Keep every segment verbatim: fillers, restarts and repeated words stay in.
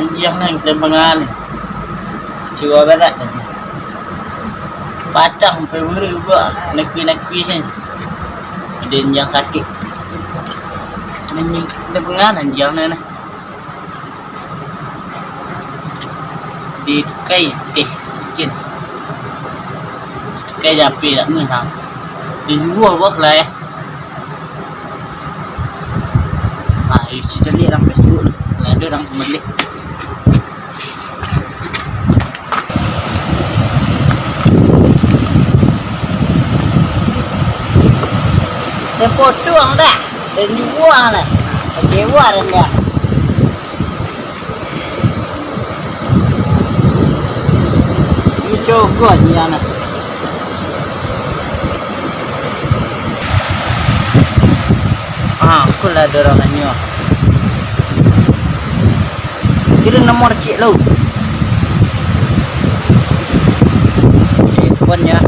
Anjiang nan kena pangan. Cuba barat. Padang peburu buah nakui-nakui sen. Ada anjiang sakit. Nanyi kena pangan anjiang nan. Di kai teh mungkin. Kai japi tak meh. Di dua buah lah eh. Ah, isi calik dalam Facebook tu. Lah ada orang pembeli. Tempo tuang dah. Dan dibuang dah. Kecewa dan dia. Dicogot dia nah. Ah, aku lah ada orang nanya. Kira nomor cik lu. Teleponnya.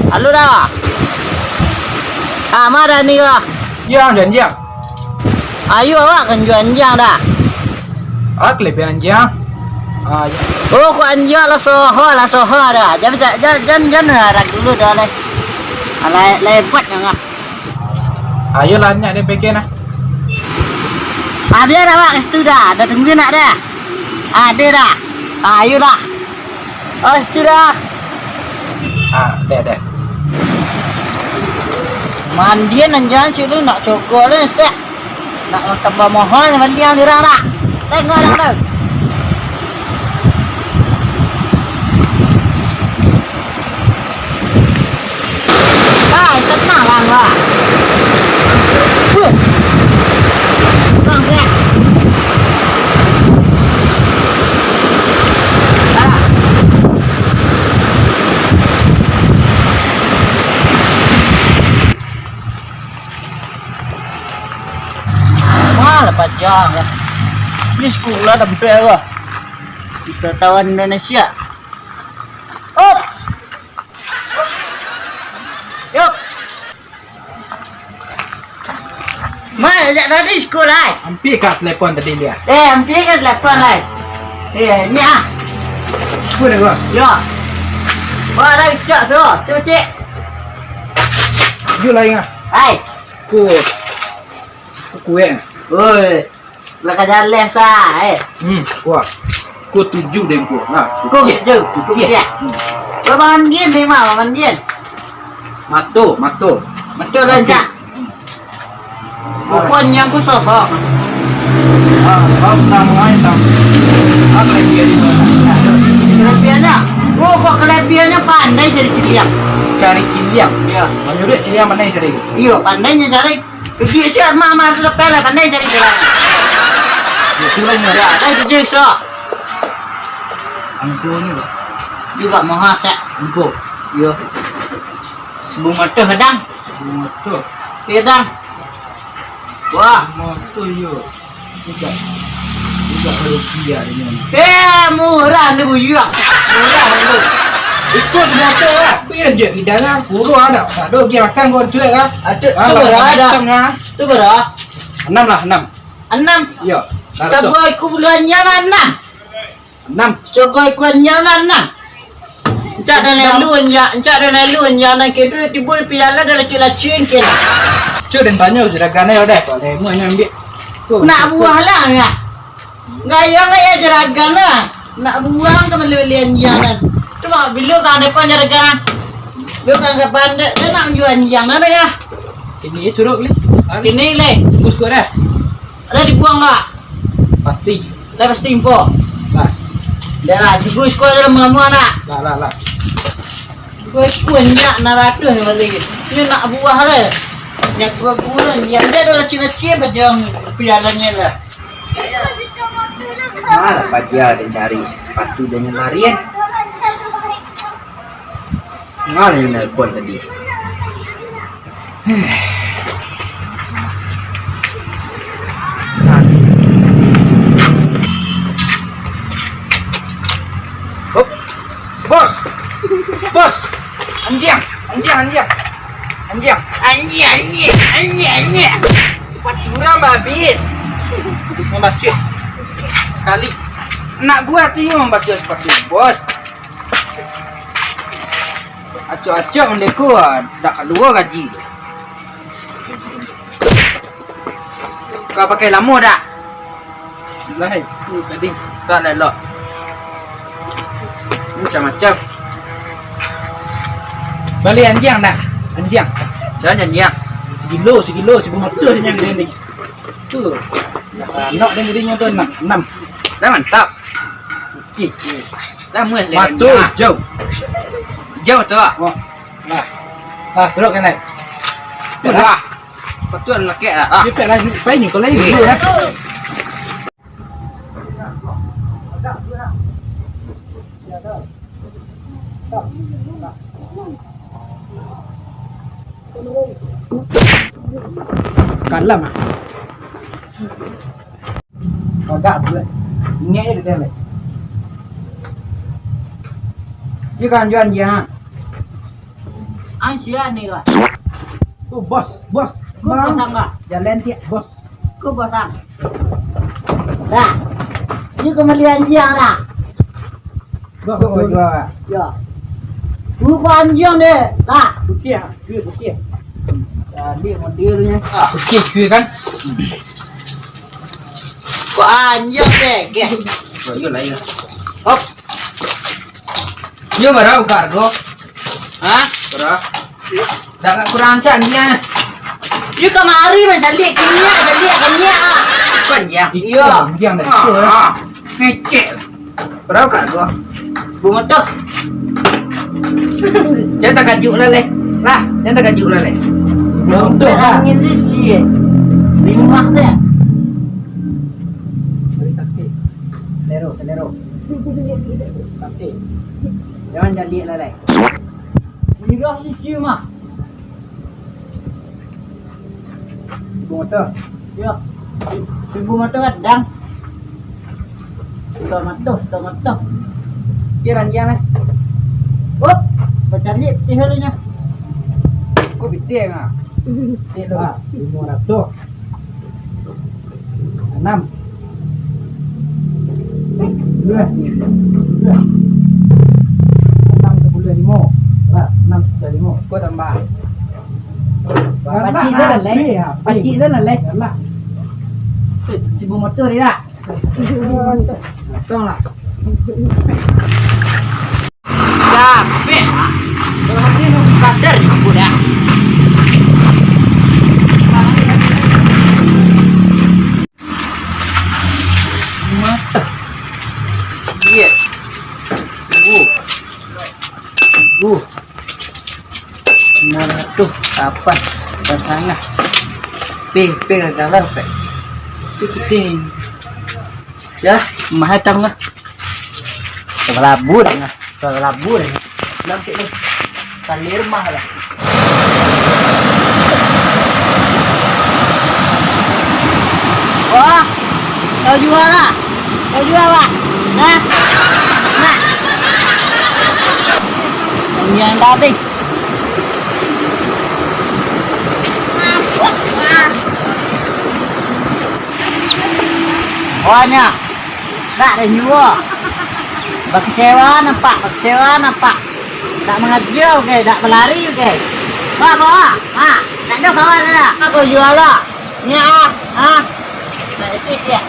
Halo dah. Ah, ma dah ni kah? Yo, janji. Ayo awak kan jual anjiang dah. Ah, kelebihan anjiang. Ah, yo. Oh, kok anjiang lah soho, lah soho dah. Jangan, jangan, jangan, jangan harap dulu dah, leh. Alai, lebat nang ah. Ayolah, nyak dia peke nah. Ah, biar awak ke situ dah. Dah tunggu nak dah. Ah, dia dah. Ah, ayolah. Oh, situ dah. Ah, deh, deh. Mandian anjiang cik tu nak cogok tu, stek. Nak tambah mahal mandian dirang dah. Tengok dah tu. Hai, tenang lah, Wak. Weh. Tenang, Wak. Alah. Wah, lah panjang lah. Ni sekolah tampek lah. Wisatawan Indonesia. Op! Yup. Mai, jak tadi sekolah, eh. Ampia ka telepon tadi dia. Eh, ampia ka telepon, lai. Eh, ni ah. Apa dah gua? Yo. Wah, dah cak so. Cek, cek. Jujur lah, Inga. Hai. Ku. Ku, eh. Oi. Belakang jalan sa, eh. Hmm, kuah. Ku tujuh deh, ku. Nah, Ku tujuh. Tujuh. Ya. Hmm. Abang Andin ni mah, Abang Andin. Mato, mato. Mato rancak. Pokoknya aku soho. Ah, kau tamu aja, tamu. Apa lagi ada? Kelebihannya? Oh, kok kelebihannya pandai cari ciliang. Cari ciliang? Iya. Menurut ciliang pandai cari? Iya, pandainya cari. Duduak siap, mama tu lepas lah, pandai cari ciliang. Ya, sudah ni. Ya, dah jujur, so. Angko ni, Pak. Juga maha, sak. Angko. Iya. Sebelum mata kadang. Sebelum mata. Kadang. Wah. Sebelum mata, iya. Bukan. Bukan rupiah ni. Eh, murah ni, buyuang. Murah ni. Ikut motor lah. Aku yang je hidangan, kurus ada. Tak ada dia makan kau tu lah. Ada. Ah, tu berah ada. Macam lah. Tu berah. Enam lah, enam. Enam. Iya. Kita buat ikut buluannya lah, enam. Enam. Sogoi kuan nyanan nah. Encak dah lalu, encak, encak dah lalu, nyanan kedo tibo di piala dah lacik-lacik kira. Cuk, den tanyo juragan e udah, kok lemo nyo ambiak. Nak buah lah, ya. Gaya-gaya juragan lah. Nak buang ka bali-balian nyanan. Cubo bilo ka depan juragan. Bilo ka pandai, dia nak jual nyanan ya. Kini turuk le. Kini le. Tembus kau dah. Ada dibuang tak? Pasti. Lah pasti info. Lah. Dah lah, tigo sekolah dalam mengamuan nak. Lah, lah, lah. Gue pun nyak enam ratus ni balik. Ni nak buah lah. Nyak gue kurang. Yang dia ada lacik-lacik apa dia pialanya lah. Malah paja dia cari. Sepatu dia nyelari eh. Mana yang nelpon tadi? Hop. Bos. Bos. Anjiang, anjiang, anjiang. Anjiang. Anjiang, anjiang, anjiang, anjiang. Empat urang babit. Mambasuah sakali. Anak buah tu nyo mambasuah sapatu, bos. Acok-acok mandeko, ah, dak kalua gaji. Kau pakai lamo dak? Lah, tu tadi. Tak elok. Macam-macam. Bali anjiang dah. Anjiang. Jangan anjiang. Sekilo, sekilo, seribu limo ratuih anjiang ni. Tu. Ah, nak dan jadinyo tu enam, enam. Dah mantap. Okey. Dah muas. Mata hijau. Hijau tu, ah. Wah. Nah. Nah, terus kan, Lai? Dah. Patut nak kek lah. Ah. Dia pek lah, pek ni, kalau ini dulu lah. Kalam ah. Kagak buat. Ingat je kita ni. Dia kan jual dia. An sia ni lah. Tu bos, bos. Ku bos angga. Jalan tiap bos. Ku bos ang. Dah. Ni kembali anjiang dah. Bos, bos, bos. Ya. Ku kau anjiang deh. Dah. Putih ah, putih, putih. Jadi modelnya. Putih, putih kan? Kau anjiang deh, keh. Oh, iyalah, iya. Hop. Yo, bara buka hargo? Hah? Bara? Dak agak kurang ancak dia. Yo kamari mancaliak kiniak, caliak kiniak ah. Bukan dia. Iyo. Dia dah. Ah, ah. Ngecek. Bara buka hargo? Bungo tu. Jangan takajuk lah, leh. Lah, jangan takajuk lah, leh. Bungo tu, ah. Angin sisi, eh. Limah tu, ya. Sakit. Selero, selero. Sakit. Jangan caliak lah, leh. Mirah sisi mah. Seribu mata. Yo. Seribu mata kadang. Sito mata, sito mata. Kira ranjang eh. Hop, bacalik pitih dulu nyo. Kok pitih ah? Pitih tu. Ah, limo ratuih. Anam. Dua. Dua. Anam sapuluah limo. Lah, anam sapuluah limo. Kau tambah. Pacik tu lah, leh. Pacik tu lah, leh. Lah. Eh, seribu motor dia. Tolong lah. Capek ah. Sadar di situ dah. Mata. Iya. Uh. Uh. Lima ratus kapan? Bukan sangat. P, P dalam, P. Itu penting. Ya, mahal tang lah. Terlabu dah, nah. Terlabu dah. Bilang cik ni. Tali rumah lah. Wah, kau jual lah. Kau jual lah. Nah. Nah. Yang tadi. Wahnya. Dak den juo. Bakecewa nampak, bakecewa nampak. Dak mangaja, oke, dak balari, oke. Bawa, bawa. Ha, dak ado kawan dah. Aku juo lah. Nyo ah, ha. Dak itu sia.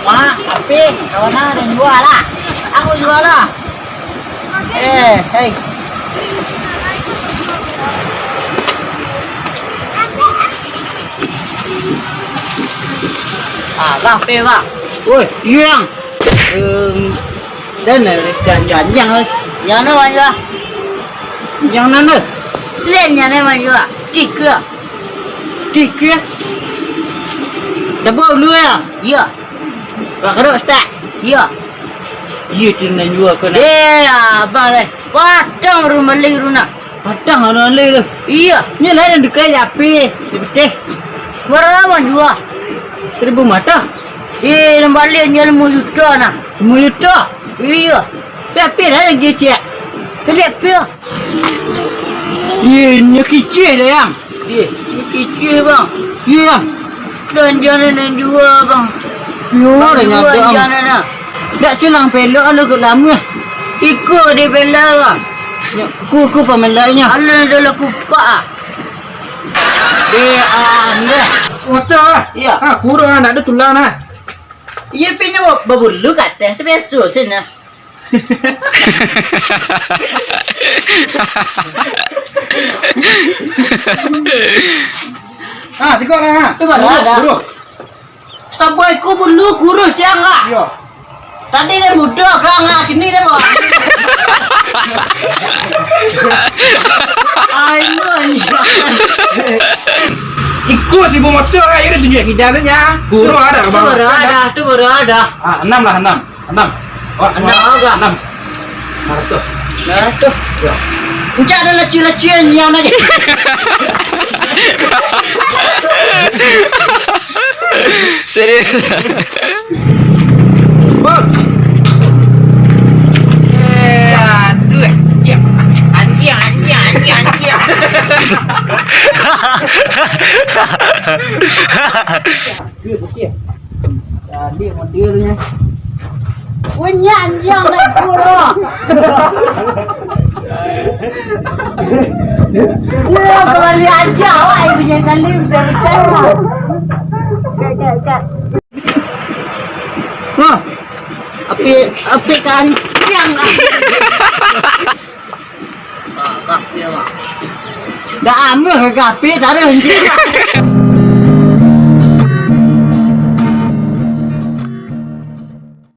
Wah, tapi kawan den juo lah. Aku juo lah. Eh, hei. Ah, lah, pe, Bang. Oi, iyo, Yang. Em, dan, eh, janjian, Yang, eh. Yang mana, Bang, Yang? Yang mana? Lain, yang mana, Bang, Yang? Tiga. Tiga? Dah bawa dulu, ya? Iya. Pak Kadok, Ustaz? Iya. Iya, tu nan juo ko, nah. Eh, abang, eh. Padang rumah lih tu, nah. Padang anak alai tu. Iyo. Nyo lah nan dukai api, sapitih. Bara abang juo? Saribu mata. Eh, nan baliak nyo limo juta nah. Limo juta? Iyo. Siapa lah nan kicik? Kaliak api lah. Iyo, nyo kicik dah, Yang. Iyo, nyo kicik, bang. Iyo, Yang. Dah anjiang nan jua, Bang. Yo, dah nyadang. Anjiang nan. Dak culang pelok, alah, kok lama. Iko di pelok, Bang. Ku, ku pameloknyo. Alah, dah lah kupak, ah. Dek, ah, anda. Otak, ah. Iya. Ah, kurang, ah, nak ada tulang, ah. Iya, pinyo babulu kateh, tu biaso sen, ah. Ah, ciko lah, ah. Tu baru dah. Buruh. Sabuah iko bulu kurus siang lah. Iya. Tadi dia muda, kang, ah, kini dia bawah. Ayo, anjing. Iko si bawa motor, ah, dia tunjuk kita saja. Buruh ada, tu baru ada, tu baru ada. Ah, enam lah, enam. Enam. Wah, enam semua. Agak. Enam. Nah, tuh. Nah, tuh. Ya. Encak ada lacu-lacu yang nyan lagi. Serius. Bos. Eh, aduh. Ya. Anjing, anjing, anjing, anjing. Duit putih. Jadi modelnya. Punya anjing naik turun. Wah, kembali aja, wah, ini punya kali udah rekan. Wah, api, api kan yang. Dah ameh ka api, taruh anjing.